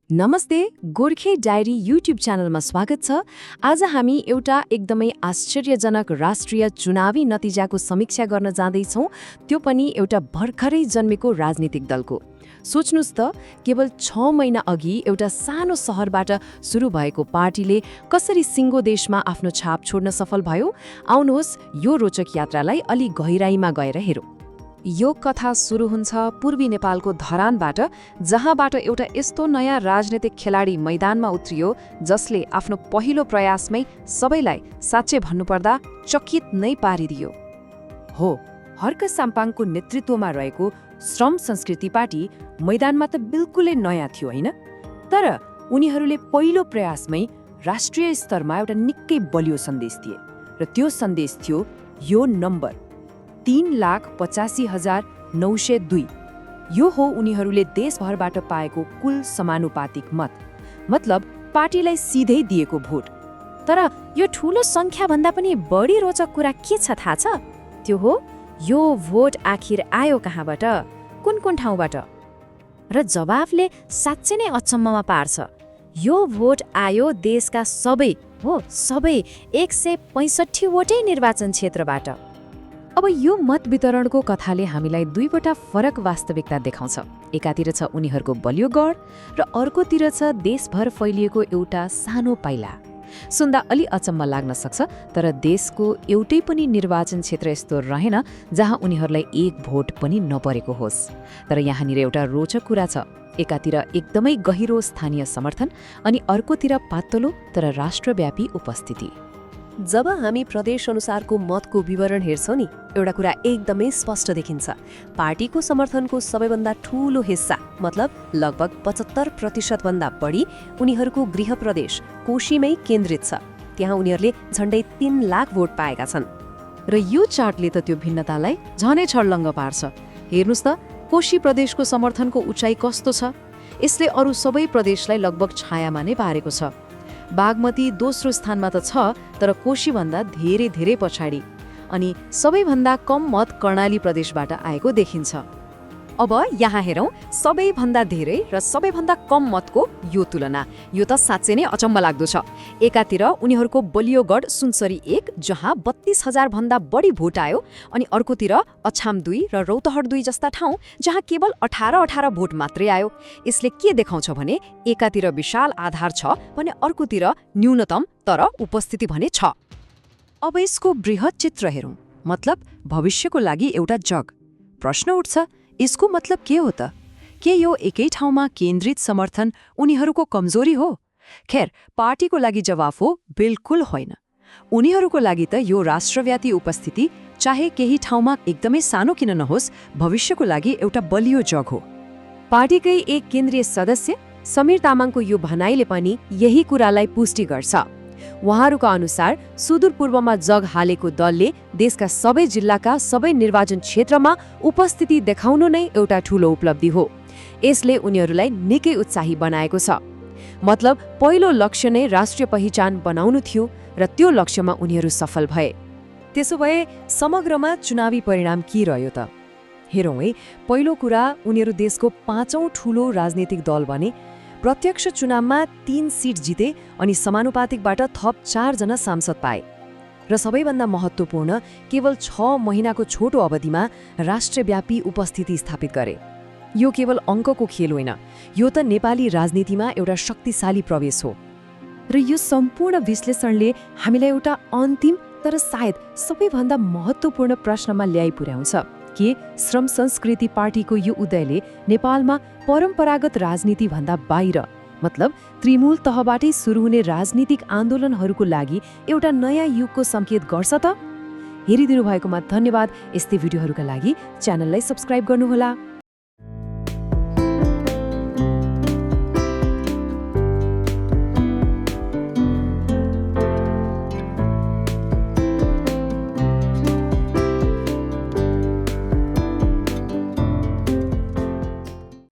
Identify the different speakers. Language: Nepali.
Speaker 1: नमस्ते, गोर्खे डायरी युट्युब च्यानलमा स्वागत छ। आज हामी एउटा एकदमै आश्चर्यजनक राष्ट्रिय चुनावी नतिजाको समीक्षा गर्न जाँदैछौँ, त्यो पनि एउटा भर्खरै जन्मेको राजनीतिक दलको। सोच्नुस् त, केवल 6 महिना अघि एउटा सानो सहरबाट सुरु भएको पार्टीले कसरी सिङ्गो देशमा आफ्नो छाप छोड्न सफल भयो? आउनुहोस् यो रोचक यात्रालाई अलि गहिराईमा गएर हेरौँ। यो कथा सुरु हुन्छ पूर्वी नेपालको धरानबाट, जहाँबाट एउटा यस्तो नयाँ राजनीतिक खेलाडी मैदानमा उत्रियो जसले आफ्नो पहिलो प्रयासमै सबैलाई साँच्चै भन्नुपर्दा चकित नै पारिदियो। हो, हर्क साम्पाङको नेतृत्वमा रहेको श्रम संस्कृति पार्टी मैदानमा त बिल्कुलै नयाँ थियो हैन, तर उनीहरूले पहिलो प्रयासमै राष्ट्रिय स्तरमा एउटा निकै बलियो सन्देश दिए, र त्यो सन्देश थियो यो नम्बर 3,85,902। यो हो उनीहरूले देशभरबाट पाएको कुल समानुपातिक मत, मतलब पार्टीलाई सिधै दिएको भोट। तर यो ठूलो संख्याभन्दा पनि बढी रोचक कुरा के छ थाहा छ? त्यो हो यो भोट आखिर आयो कहाँबाट, कुन ठाउँबाट? र जवाफले साँच्चै नै अचम्ममा पार्छ। यो भोट आयो देशका सबै 165 वटै निर्वाचन क्षेत्रबाट। अब यो मत वितरणको कथाले हामीलाई दुईवटा फरक वास्तविकता देखाउँछ। एकातिर छ उनीहरूको बलियो गढ र अर्कोतिर छ देशभर फैलिएको एउटा सानो पाइला। सुन्दा अलि अचम्म लाग्न सक्छ, तर देशको एउटै पनि निर्वाचन क्षेत्र यस्तो रहेन जहाँ उनीहरूलाई एक भोट पनि नपरेको होस्। तर यहाँनिर एउटा रोचक कुरा छ। एकातिर एकदमै गहिरो स्थानीय समर्थन अनि अर्कोतिर पातलो तर राष्ट्रव्यापी उपस्थिति। जब हामी प्रदेश अनुसारको मतको विवरण हेर्छौँ नि, एउटा कुरा एकदमै स्पष्ट देखिन्छ। पार्टीको समर्थनको सबैभन्दा ठूलो हिस्सा, मतलब लगभग 75% भन्दा बढी उनीहरूको गृह प्रदेश कोशीमै केन्द्रित छ। त्यहाँ उनीहरूले झण्डै 3 लाख भोट पाएका छन्। र यो चार्टले त त्यो भिन्नतालाई झनै छर्लङ्ग पार्छ। हेर्नुस् त, कोशी प्रदेशको समर्थनको उचाइ कस्तो छ। यसले अरू सबै प्रदेशलाई लगभग छायामा नै पारेको छ। बागमती दोस्रो स्थानमा त छ, तर कोशीभन्दा धेरै पछाडि। अनि सबैभन्दा कम मत कर्णाली प्रदेशबाट आएको देखिन्छ। अब यहाँ हेरौँ सबैभन्दा धेरै र सबैभन्दा कम मतको यो तुलना। यो त साँच्चै नै अचम्म लाग्दो छ। एकातिर उनीहरूको बलियो गढ सुनसरी 1, जहाँ 32,000 भन्दा बढी भोट आयो, अनि अर्कोतिर अछाम 2 र रौतहट 2 जस्ता ठाउँ जहाँ केवल 18 भोट मात्रै आयो। यसले के देखाउँछ भने एकातिर विशाल आधार छ भने अर्कोतिर न्यूनतम तर उपस्थिति भने छ। अब यसको बृहत चित्र हेरौँ, मतलब भविष्यको लागि एउटा जग। प्रश्न उठ्छ, यसको मतलब के हो त? के यो एकै ठाउँमा केन्द्रित समर्थन उनीहरूको कमजोरी हो? खैर, पार्टीको लागि जवाफ हो बिल्कुल होइन। उनीहरूको लागि त यो राष्ट्रव्यापी उपस्थिति चाहे केही ठाउँमा एकदमै सानो किन नहोस्, भविष्यको लागि एउटा बलियो जग हो। पार्टीकै एक केन्द्रीय सदस्य समीर तामाङको यो भनाइले पनि यही कुरालाई पुष्टि गर्छ। उहाँहरूका अनुसार सुदूरपूर्वमा जग हालेको दलले देशका सबै जिल्लाका सबै निर्वाचन क्षेत्रमा उपस्थिति देखाउनु नै एउटा ठूलो उपलब्धि हो। यसले उनीहरूलाई निकै उत्साही बनाएको छ। मतलब पहिलो लक्ष्य नै राष्ट्रिय पहिचान बनाउनु थियो, र त्यो लक्ष्यमा उनीहरू सफल भए। त्यसो भए समग्रमा चुनावी परिणाम के रह्यो त? हेरौँ है। पहिलो कुरा, उनीहरू देशको 5औं ठूलो राजनीतिक दल बने। प्रत्यक्ष चुनावमा 3 सिट जिते अनि समानुपातिकबाट थप 4 जना सांसद पाए। र सबैभन्दा महत्त्वपूर्ण, केवल 6 महिनाको छोटो अवधिमा राष्ट्रव्यापी उपस्थिति स्थापित गरे। यो केवल अङ्कको खेल होइन, यो त नेपाली राजनीतिमा एउटा शक्तिशाली प्रवेश हो। र यो सम्पूर्ण विश्लेषणले हामीलाई एउटा अन्तिम तर सायद सबैभन्दा महत्त्वपूर्ण प्रश्नमा ल्याइ पुर्याउँछ कि श्रम संस्कृति पार्टीको यो उदयले नेपालमा परम्परागत राजनीति भन्दा बाहिर, मतलब त्रिमूल तहबाटै सुरु हुने राजनीतिक आन्दोलनहरूको लागि एउटा नयाँ युगको संकेत गर्छ त? हेरिदिनु भएकोमा धन्यवाद। यस्तै भिडियोहरूका लागि च्यानललाई सब्स्क्राइब गर्नुहोला।